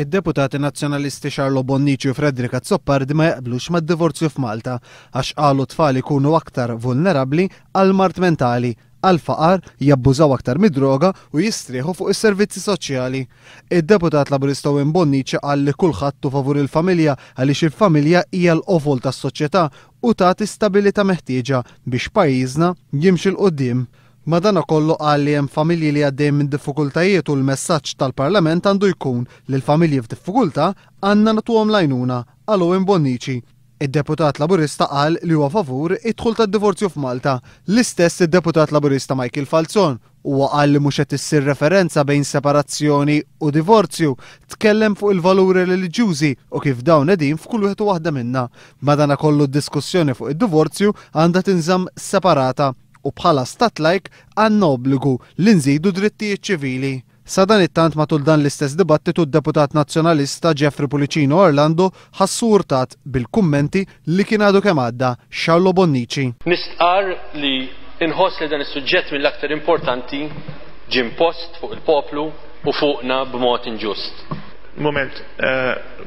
Id-deputati Nazzjonalisti Charlo Bonnici u Frederick Azzopardi ma jaqblux mad-divorzju f'Malta għax qalu t-tfal ikunu aktar vulnerabbli għal mard mentali, għall-faqar, jabbużaw aktar mid-droga u jistrieħu fuq is-servizzi soċjali. Id-deputat Laburista Owen Bonnici qal li kulħadd hu favur il-familja għaliex il-familja hija l-qofol tas-soċjetà u tagħti stabilità meħtieġa biex pajjiżna jimxi 'l quddiem. Madanakollu qal li hemm familji li għaddejjin minn diffikultajiet u l-messaġġ tal-Parlament għandu jkun li l-familji f'diffikultà għandna nagħtuhom l-għajnuna, qal Owen Bonnici. Id-deputat Laburista qal li huwa favur id-dħul tad-divorzju f'Malta. L-istess id-deputat Laburista Michael Falzon. Huwa qal li mhux qed issir referenza bejn separazzjoni u divorzju. Tkellem fuq il-valuri reliġjużi u kif dawn qegħdin f'kull wieħed u waħda minna. Madanakollu d-diskussjoni fuq id-divorzju għandha tinżamm separata u bħala stat lajk għandna obbligu li nżidu drittijiet ċivili. Sadanittant matul dan l-istess dibattitu d-deputat Nazzjonalista Jeffrey Pullicino Orlando ħassu urtat bil-kummenti li kien għadu kemm għadda Charlo Bonnici. Nistqarr li nħoss li dan is-suġġett mill-aktar importanti ġie impost fuq il-poplu u fuqna b'mod inġust. Mument,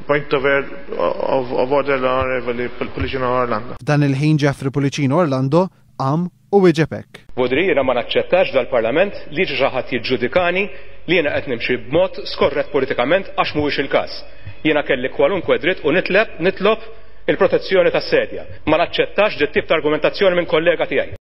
point of of order l-Onorevoli Pullicino Orlando. F'dan il-ħin Jeffrey Pullicino Orlando Qam u wieġeb hekk. Vodri, jiena ma naċċettax f'dal-Parlament li jiġi xi ħadd jiġġudikani li jiena qed nimxi b'mod skorrett politikament għax mhuwiex il-każ. Jiena kelli kwalunkwe dritt u nitleb, nitlob, il-protezzjoni tas-sedja. Ma naċċettax dit-tip ta' argumentazzjoni minn kollega tiegħi.